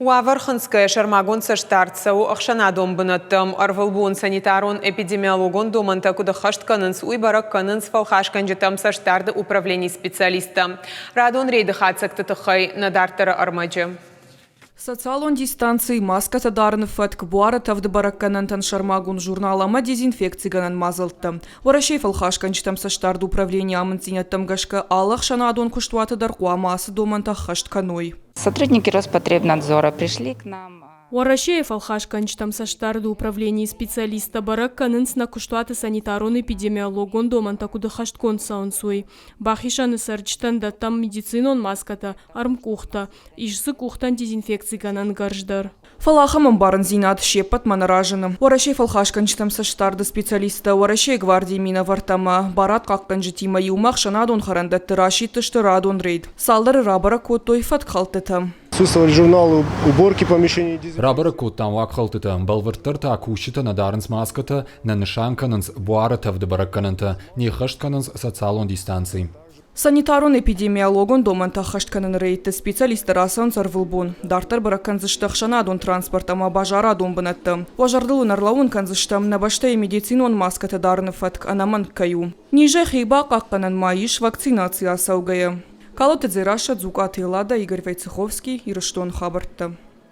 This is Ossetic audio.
Уавӕр хынцгӕйӕ сӕрмагонд цӕстдард цӕуы ӕхсӕнадон бынӕттӕм. Ӕрвылбон санитарон-эпидемиологон домӕнтӕ куыд ӕххӕст кӕнынц, уый бӕрӕг кӕнынц фӕлхасгӕнджытӕм цӕстдарды управленийы специалисттӕ. Радон рейды хатдзӕгты тыххӕй нӕ дарддӕры ӕрмӕджы. Социалон дистанци, маскӕтӕ дарыны фӕтк, буары тӕвды бӕрӕггӕнӕнтӕн сӕрмагонд журнал ӕмӕ дезинфекцигӕнӕн мадзӕлттӕ. Уӕрӕсейы фӕлхасгӕнджытӕм цӕстдард управленийы амынддзинӕдтӕм гӕсгӕ алы ӕхсӕнадон куыстуаты дӕр хъуамӕ ацы домӕнтӕ ӕххӕст кӕной. Сотрудники Роспотребнадзора пришли к нам. Уӕрӕсейы фӕлхасгӕнджытӕм цӕстдарды управленийы специалисттӕ бӕрӕг кӕнынц нӕ куыстуаты санитарон-эпидемиологон домӕнтӕ куыд ӕххӕстгонд цӕуынц, уый. Бахизӕны цӕрджытӕн дӕттӕм медицинон маскӕтӕ, ӕрмкъухтӕ, ис дзы къухтӕн дезинфекцигӕнӕн гӕрз дӕр. Фӕлӕ ахӕм ӕмбарындзинад се ппӕтмӕ нӕ разыны. Уӕрӕсейы фӕлхасгӕнджытӕм цӕстдарды специалисттӕ Уӕрӕсейы гвардийы минӕвӕрттӕ ӕмӕ барадхъахъхъӕнджытимӕ иумӕ ӕхсӕнадон хӕрӕндӕтты расидтысты радон рейд. Цалдӕры рабӕрӕг кодтой фӕткхӕлдтытӕ. Рабӕрӕг кодтам уагхӕлдтытӕ, бӕлвырддӕр та кусджытӕ нӕ дарынц маскӕтӕ, нӕ нысан кӕнынц буары тӕвды бӕрӕггӕнӕнтӕ, не ххӕст кӕнынц социалон дистанци. Санитарон-эпидемиологон домӕнтӕ ӕххӕст кӕныны рейдты специалисттӕ рацӕуынц ӕрвылбон. Дарддӕр бӕрӕг кӕндзысты ӕхсӕнадон транспорт ӕмӕ базарадон бынӕттӕ. Уӕ зӕрдыл уын ӕрлӕууын кӕндзыстӕм, нӕ бӕстӕйы медицинон маскӕтӕ дарыны фӕтк ӕнӕмӕнг кӕй у. Низӕй хи бахъахъхъӕнӕн ма ис вакцинаци ацӕугӕйӕ. Калоты Дзерассӕ, Дзукъаты Эллада, Игорь Войцеховский, Ирыстоны хабӕрттӕ.